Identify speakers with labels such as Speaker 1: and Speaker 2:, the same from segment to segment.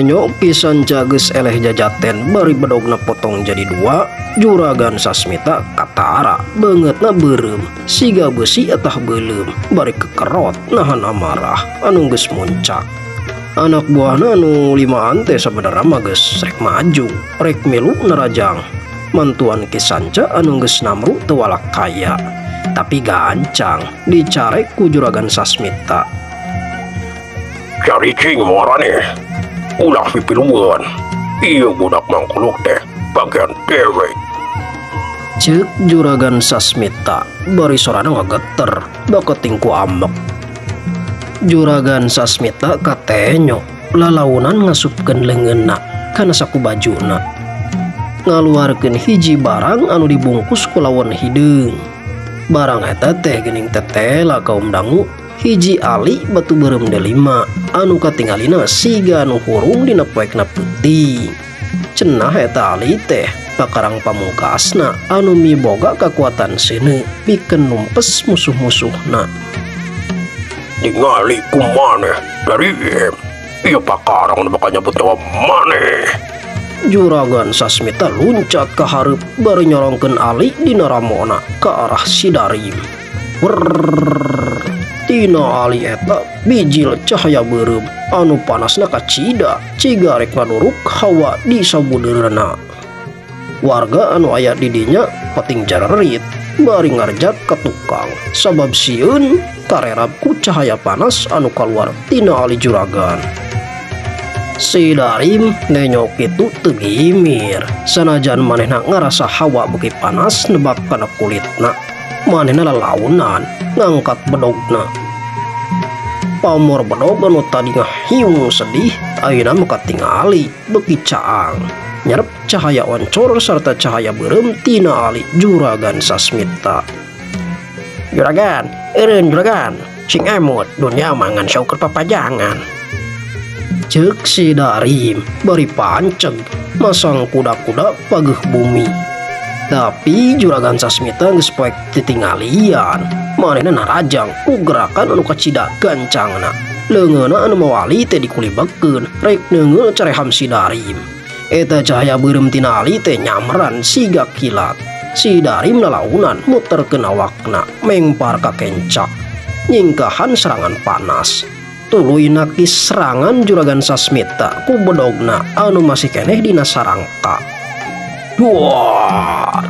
Speaker 1: Nenyo Ki Sanca geus eleh jajaten bari bedogna potong jadi dua, Juragan Sasmita katara beungeutna beureum siga beusi atah beuleum bari kekerot nahan amarah anu geus muncak. Anak buahna anu limaan teh sabenerna mah geus rek maju, rek milu narajang mantuan Ki Sanca anu geus namru teu walak kaya. Tapi gancang dicarek ku Juragan Sasmita.
Speaker 2: Caricing maraneh. Ulah pipiluan. Ieu budak mangkuluk teh bagian dewek.
Speaker 1: Ceuk Juragan Sasmita bari sorana ngageter baketing ku ambek. Juragan Sasmita katenyo lalaunan ngasupkeun leungeunna kana saku bajuna. Ngaluarkeun hiji barang anu dibungkus ku lawon hideung. Barang eta teh geuning tetela kaum dangu hiji ali batu beureum delima anu katingalina siga anu hurung dina poekna peuting. Cenah eta ali teh pakarang pamungkasna anu miboga kakuatan seuneu pikeun numpes musuh-musuhna.
Speaker 2: Ningali ku maneh Darim. Ieu pakarang nu bakal nyabut nyawa maneh.
Speaker 1: Juragan Sasmita luncat ka hareup bari nyorongkeun ali dina ramona ka arah si Darim. Werrrr. Tina ali eta bijil cahaya beureum anu panasna kacida ciga rek ngaduruk hawa di sabudeurna. Warga anu aya di dinya pating jarerit bari ngarjat ka tukang sabab sieun karerab ku cahaya panas anu kaluar tina ali juragan. Si Darim nenyo kitu teu gimir sanajan manehna ngarasa hawa beuki panas nebak kana kulitna. Manehna lalaunan ngangkat bedogna. Pamor bedog anu tadi ngahiung sedih ayeuna mah katingali beuki caang. Nyerep cahaya oncor sarta cahaya beureum tina ali Juragan Sasmita. Juragan, eureun juragan, sing emut dunia mah ngan saukur papajangan. Ceuk si Darim bari panceg masang kuda-kuda pageuh bumi. Tapi Juragan Sasmita geus poek titinggalian. Manehna narajang ku gerakan anu kacida gancangna. Leungeunna anu mawali teh dikulibekeun rek neungeul careham si Darim. Eta cahaya beureum tina ali teh nyamran siga kilat. Si Darim lalaunan muterkeun awakna mengpar ka kenca. Nyingkahan serangan panas. Tuluy nakis serangan Juragan Sasmita ku bedogna anu masih keneh dina sarangka. Duar.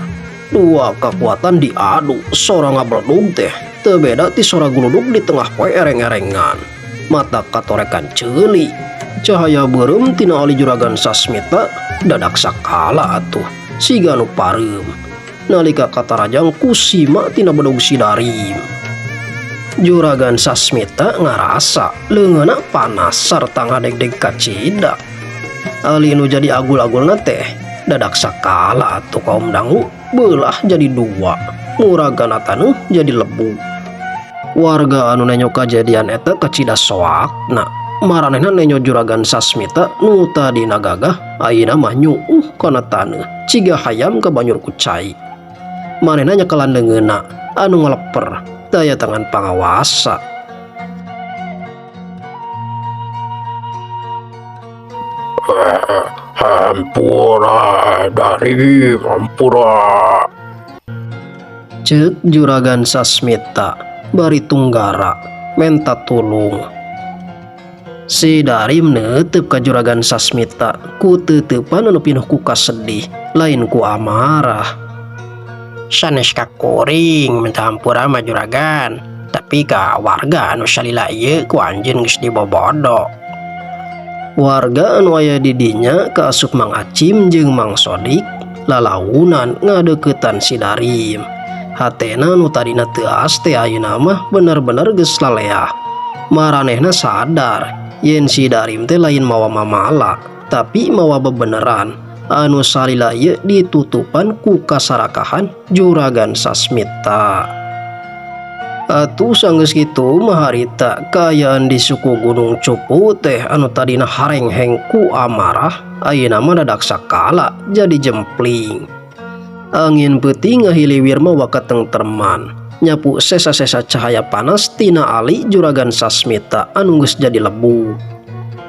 Speaker 1: Dua kekuatan diadu, sora ngabledug teh teu beda ti sora guludug di tengah poe ereng-erengan. Mata katorekan ceuli. Cahaya beureum tina ali Juragan Sasmita dadak sakala atuh siga nu pareum. Nalika katarajang ku sima tina bedog si Darim. Juragan Sasmita ngarasa leungeunna panas sarta ngadegdeg kacida. Ali nu jadi agul-agulna teh dadak sakala atuh kaum dangu beulah jadi dua, muragana taneuh jadi lebu. Warga anu nenyo kajadian eta kacida soakna. Maranehna nenyo Juragan Sasmita nu tadina gagah ayeuna mah nyuuh kana taneuh ciga hayam kabanyur ku cai. Manehna nyekelan leungeunna anu ngaleper daya tangan pangawasa.
Speaker 2: Hampura Darim, hampura.
Speaker 1: Ceuk Juragan Sasmita bari tunggara menta tulung. Si Darim neuteub ka Juragan Sasmita ku teuteupan anu pinuh ku kasedih lain ku amarah. Sanes ka kuring minta hampura mah juragan, tapi ka warga anu salila ieu ku anjeun geus dibobodo. Warga anu aya di dinya kaasup Mang Acim jeung Mang Sodik lalaunan ngadeuketan si Darim. Hatena nu tadina teuas teh ayeuna mah bener-bener geus laleah. Maranehna sadar yen si Darim teh lain mawa mamala, tapi mawa bebeneran anu salila ieu ditutupan ku kasarakahan Juragan Sasmita. Atuh sanggeus kitu mah harita kaayaan di suku Gunung Cupu teh anu tadina harengheng ku amarah ayeuna mah dadak sakala jadi jempling. Angin peuting ngahiliwir mawa katengterman nyapu sesa-sesa cahaya panas tina ali Juragan Sasmita anu geus jadi lebu.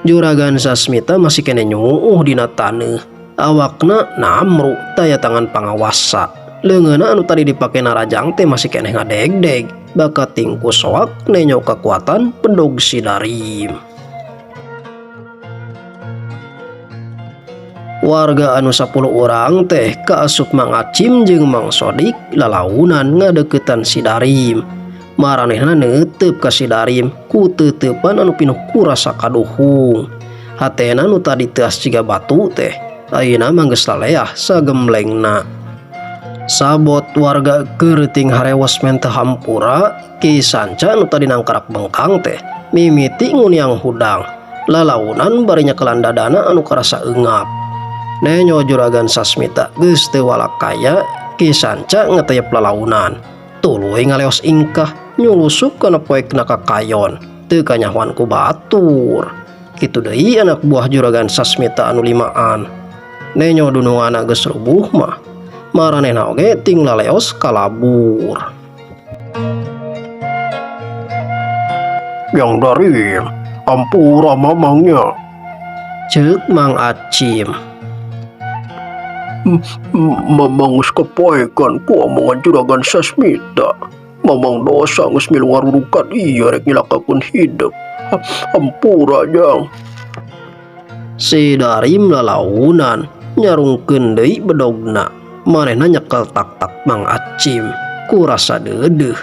Speaker 1: Juragan Sasmita masih keneh nyuuh dina taneuh. Awakna namru taya tangan pangawasa. Leungeunna anu tadi dipake narajang teh masih keneh ngadegdeg. Bakating ku soak nenyo kakuatan bedog si Darim. Warga anu 10 urang teh kaasup Mang Acim jeung Mang Sodik lalaunan ngadeukeutan si Darim. Maranehna neuteup ka si Darim ku teuteupan anu pinuh ku rasa kaduhung. Hatena nu tadi teuas jiga batu teh ayeuna mah geus laleah sagemblengna. Sabot warga keur ting harewos mente hampura, Ki Sanca nu tadi nangkarak bengkang teh mimiti nguniang hudang. Lalaunan bari nyekelan dadana anu karasa eungap. Nenyo Juragan Sasmita geus teu walakaya, Ki Sanca ngeteyep lalaunan. Tuluy ngaleos ingkah nyulusup kana poekna ka kayon, teu kanyahoan ku batur. Kitu deui anak buah Juragan Sasmita anu limaan. Nenyo dunungana geus rubuh mah, maranehna oge ting laleos kalabur.
Speaker 2: Yang Darim, ampura mamangnya.
Speaker 1: Ceuk Mang Acim.
Speaker 2: Mamang geus kapoekan ku omongan Juragan Sasmita. Mamang dosa geus milu ngarurukan ieu rek nyilakakeun hidep. Ampura jang.
Speaker 1: Si Darim lalaunan nyarungkeun deui bedogna. Manehna nyekel tak-tak Mang Acim ku rasa deudeuh.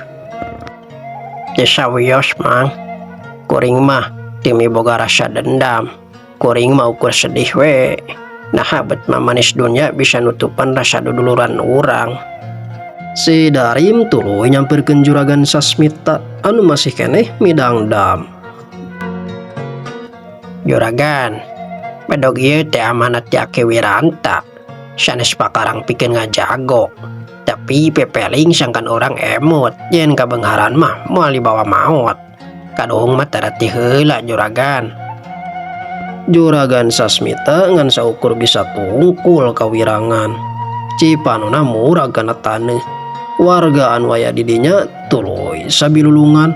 Speaker 1: Teu sawios Mang, kuring mah teu miboga rasa dendam. Kuring mah ukur sedih we. Naha bet mamanis dunya bisa nutupan rasa duduluran urang. Si Darim tuluy nyampirkeun Juragan Sasmita anu masih keneh midangdam. Juragan, bedog ieu teh amanat ti Aki Wiranta. Sanes pakarang pikeun ngajago. Tapi pepeling sangkan urang emut yen kabeungharan mah moal dibawa maot. Kaduhung mah tara ti heula Juragan. Juragan Sasmita ngan saukur bisa tungkul kawirangan. Cipanona murag kana taneuh. Warga anu aya di dinya tuluy sabilulungan.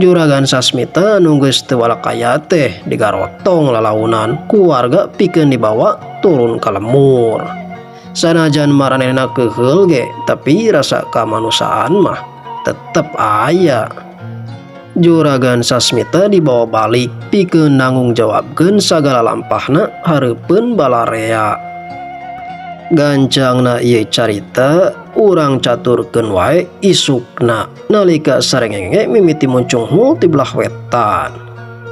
Speaker 1: Juragan Sasmita anu geus teu walakaya teh digarotong lalaunan ku warga pikeun dibawa turun ka lemur. Sanajan maranehna keuheul ge, tapi rasa kamanusiaan mah tetep aya. Juragan Sasmita dibawa balik pikeun nanggung jawabkeun sagala lampahna hareupeun balarea. Gancangna ieu carita urang caturkeun wae isukna nalika sarengenge mimiti muncunghul ti belah wetan.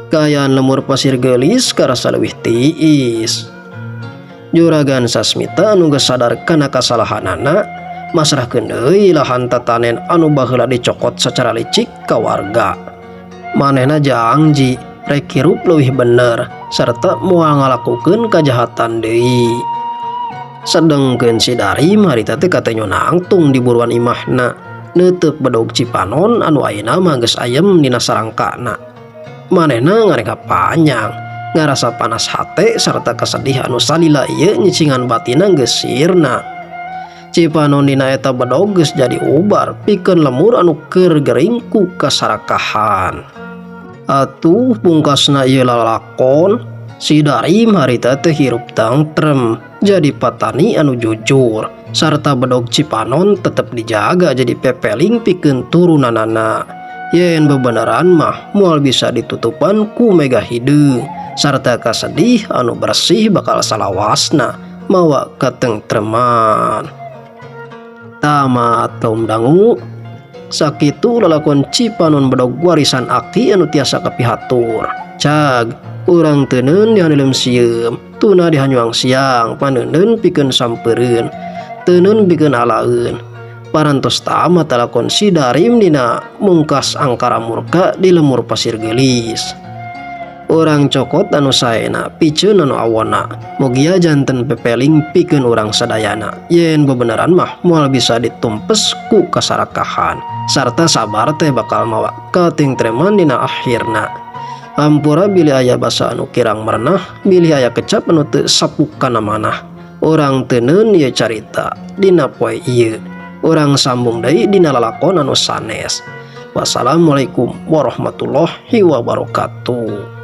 Speaker 1: Kaayaan lemur Pasir Geulis karasa leuwih tiis. Juragan Sasmita anu geus sadar kana kasalahanana masrahkeun deui lahan tatanen anu baheula dicokot sacara licik ka warga. Manehna jangji rek hirup leuwih bener sarta moal ngalakukeun kajahatan deui. Sedengkeun si Darim harita teh katenyo nangtung di buruan imahna neuteuk bedog Cipanon anu ayeuna mah geus ayem dina sarangkana. Manehna ngareka panjang ngarasa panas hate sarta kasedih anu salila ieu nyicingan batina geus sirna. Cipanon dina eta bedog geus jadi ubar pikeun lemur anu keur gering ku kasarakahan. Atuh pungkasna ieu lalakon si Darim harita teh hirup tangtrem jadi patani anu jujur sarta bedog Cipanon tetep dijaga jadi pepeling pikeun turunanana. Yen bebeneran mah moal bisa ditutupan ku mega hideung sarta kasedih anu bersih bakal salawasna mawa katengtreman. Tamat kaum dangu. Sakitu lalakon Cipanon bedog warisan aki anu tiasa kapihatur. Cag urang teuneun dihaneuleum sieum, tuna dihanyuang siang, paneuneun pikeun sampeureun, teuneun pikeun alaeun. Parantos tamat lalakon si Darim dina mungkas angkara murka di lemur Pasir Geulis. Urang cokot anu saena piceun anu awona, mugia janten pepeling pikeun urang sadayana. Yen bebeneran mah moal bisa ditumpes ku kasarakahan sarta sabar teh bakal mawa katingtreman dina akhirna. Ampura bilih aya basa anu kirang merenah, bilih aya kecap anu teu sapukana manah. Urang teuneun ieu carita dina poe ieu. Urang sambung deui dina lalakon anu sanes. Wassalamualaikum warahmatullahi wabarakatuh.